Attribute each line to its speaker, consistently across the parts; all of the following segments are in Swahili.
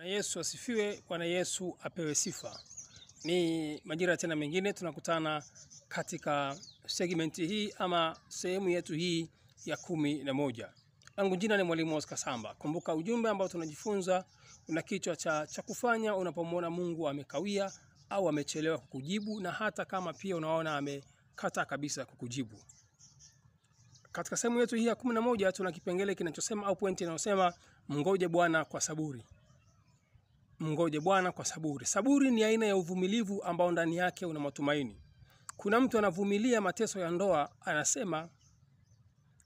Speaker 1: Bwana Yesu asifiwe. Bwana Yesu apewe sifa. Ni majira tena mengine tunakutana katika segmenti hii ama sehemu yetu hii ya 11. Langu jina ni Mwalimu Oscar Samba. Kumbuka ujumbe ambao tunajifunza una kichwa cha kufanya unapomwona Mungu amekawia au amechelewa kukujibu, na hata kama pia unaona amekata kabisa kukujibu. Katika sehemu yetu hii ya 11 tuna kipengele kinachosema au pointi inayosema mngoje Bwana kwa saburi. Mngoje Bwana kwa saburi. Saburi ni aina ya uvumilivu ambao ndani yake una matumaini. Kuna mtu anavumilia mateso ya ndoa, anasema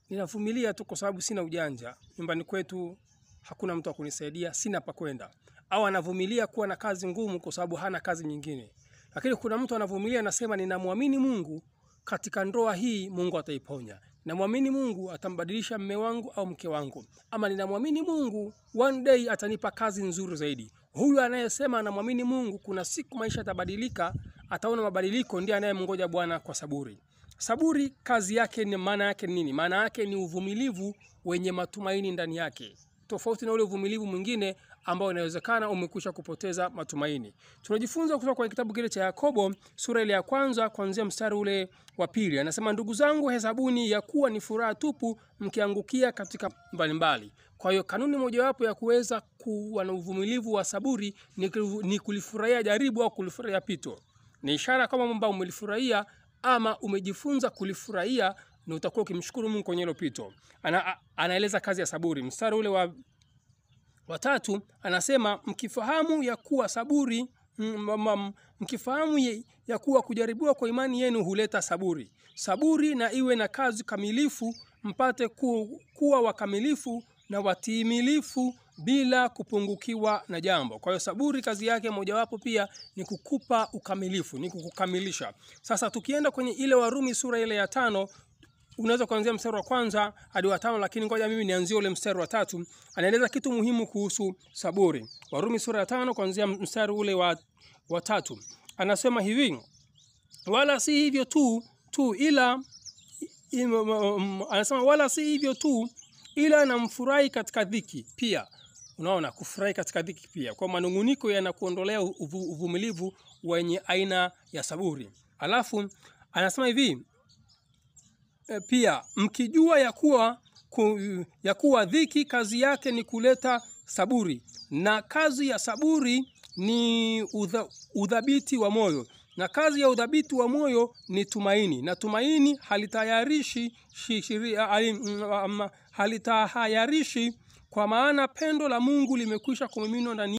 Speaker 1: ninavumilia tu kwa sababu sina ujanja, nyumbani kwetu hakuna mtu wa kunisaidia, sina pa kwenda. Au anavumilia kuwa na kazi ngumu kwa sababu hana kazi nyingine. Lakini kuna mtu anavumilia anasema ninamwamini Mungu, katika ndoa hii Mungu ataiponya. Namwamini Mungu atambadilisha mume wangu au mke wangu. Ama ninamwamini Mungu one day atanipa kazi nzuri zaidi. Huyu anayesema anamwamini Mungu kuna siku maisha yatabadilika, ataona mabadiliko, ndiye anayemngoja Bwana kwa saburi. Saburi kazi yake ni, maana yake ni nini? Maana yake ni uvumilivu wenye matumaini ndani yake. Tofauti na ule uvumilivu mwingine ambao inawezekana umekwisha kupoteza matumaini. Tunajifunza kutoka kwenye kitabu kile cha Yakobo sura ile ya kwanza kuanzia mstari ule wa 2. Anasema ndugu zangu, hesabuni ya kuwa ni furaha tupu mkiangukia katika mbalimbali. Kwa hiyo kanuni mojawapo ya kuweza kuwa na uvumilivu wa saburi ni kulifurahia jaribu au kulifurahia pito. Ni ishara kama kwamba umelifurahia ama umejifunza kulifurahia, na utakuwa ukimshukuru Mungu kwenye hilo pito. Anaeleza kazi ya saburi. Mstari ule wa 3 anasema mkifahamu ya kuwa saburi, mkifahamu ya kuwa kujaribiwa kwa imani yenu huleta saburi. Saburi na iwe na kazi kamilifu, mpate kuwa wakamilifu na watimilifu bila kupungukiwa na jambo. Kwa hiyo saburi kazi yake mojawapo pia ni kukupa ukamilifu, ni kukukamilisha. Sasa tukienda kwenye ile Warumi sura ile ya 5, unaweza kuanzia mstari wa 1 hadi wa 5, lakini ngoja mimi nianzie ule mstari wa 3. Anaeleza kitu muhimu kuhusu saburi. Warumi sura ya 5 kuanzia mstari ule wa 3. Anasema hivi, wala si hivyo tu ila anasema wala si hivyo tu ila namfurahi katika dhiki pia. Unaona, kufurahi katika dhiki pia. Kwa manunguniko yanakuondolea uvumilivu wenye aina ya saburi. Alafu anasema hivi pia, mkijua ya kuwa dhiki kazi yake ni kuleta saburi, na kazi ya saburi ni udhabiti wa moyo, na kazi ya udhabiti wa moyo ni tumaini, na tumaini halitahayarishi, kwa maana pendo la Mungu limekwisha kumiminwa ndani